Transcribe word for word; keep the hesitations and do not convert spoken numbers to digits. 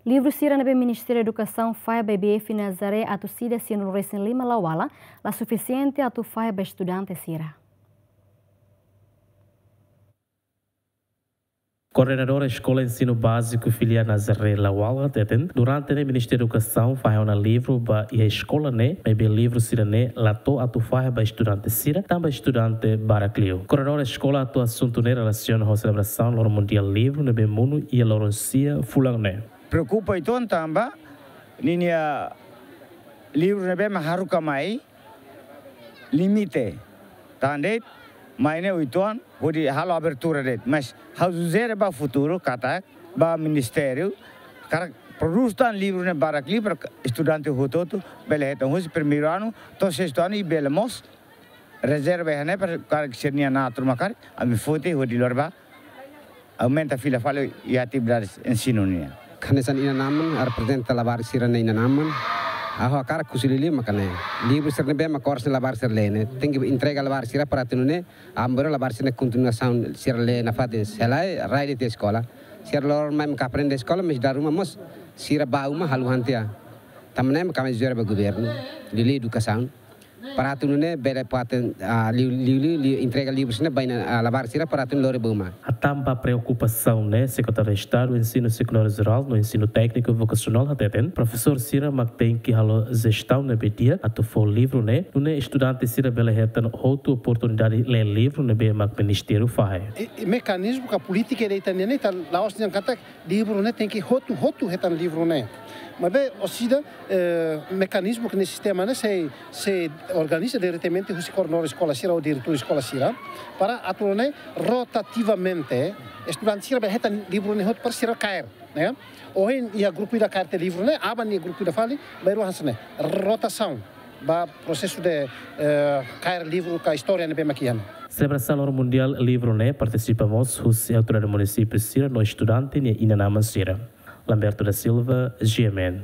Livru sira ne'ebé Ministériu Edukasaun fahe ba I B F Nazaré atus ida sianulu-resin-lima Lawala, la sufisiente atu fahe ba estudante sira. Koordenadora Eskola Ensinu Báziku Filiál Nazaré Lawala hateten, durante ne'e Ministériu Edukasaun fahe ona livru ba iha eskola ne'e, maibé livru sira ne'e la to'o atu fahe ba estudante sira, tanba estudante barak liu. Koordenadora eskola hato'o asuntu ne'e relasiona ho selebrasaun Loron Mundiál Livru ne'ebé monu iha loron sia fulan ne'e. Preokupa uitoan tanba ninia livru ne'ebé mak haruka mai limite. Tan de'it mai ne'e uitoan hodi halo abertura de'it. Mas ha'u sujere ba futuru katak ba ministériu karik prodús tan livru ne'e barak liu para estudante hotu-hotu bele hetan husi primeiru anu to'o sestu anu i bele mós rezerva iha ne'e para karik sira-nia natar mak karik ami foti hodi lori ba aumenta fila fali iha atividade ensinu nian. Hanesan inan-aman, reprezenta labarik sira-nia inan-aman. Ha'u hakarak husu liuliu mak ne'e. Livru sira ne'ebé mak oras ne'e labarik sira lee ne'e, tenke entrega labarik sira para atu nune'e, aban-bainrua labarik sira-nia kontinuasaun sira lee nafatin. Se lae, rai de'it eskola. Sira loron mai mak aprende eskola, mas dala ruma mós sira ba uma haluha tiha. Tanba ne'e mak ami sujere ba governu, liuliu edukasaun, para atu nune'e bele parte, ah, liu, liu, liu, liu, entrega livru sira ne'e ba inan, ah, labarik sira para atu lori ba uma. Hatán ba preokupasaun ne'e, Sekretáriu Estadu Ensinu Sekundáriu Jerál no Ensinu Tékniku Vokasionál hateten, profesór sira mak tenke halo jestaun ne'ebé di'ak atu fó livru ne'e, nune'e estudante sira bele hetan hotu oportunidade lee livru ne'ebé mak ministériu fahe. I, i mekanizmu ka polítika ida ita-nian ne'e, ita la'ós dehan katak livru ne'e tenke hotu-hotu hetan livru ne'e. Maibé orsida, eh, mekanizmu ka nia sistema ne'e sei, sei organiza diretamente husi koordenadór eskola sira ou diretór eskola sira, para atu nune'e rotativamente estudante sira bele hetan livru ne'e hotu para sira kaer, ne'e? Ohin iha grupu ida kaer tiha livru ne'e, aban iha grupu ida fali, bainrua hanesan ne'e. Rotasaun ba prosesu de, eh, kaer livru ka istória ne'ebé mak iha ne'e. Selebrasaun Loron Mundiál Livru ne'e partisipa mós husi autoridade munisípiu sira no estudante nia inan-aman sira. Lamberto da Silva, G M N.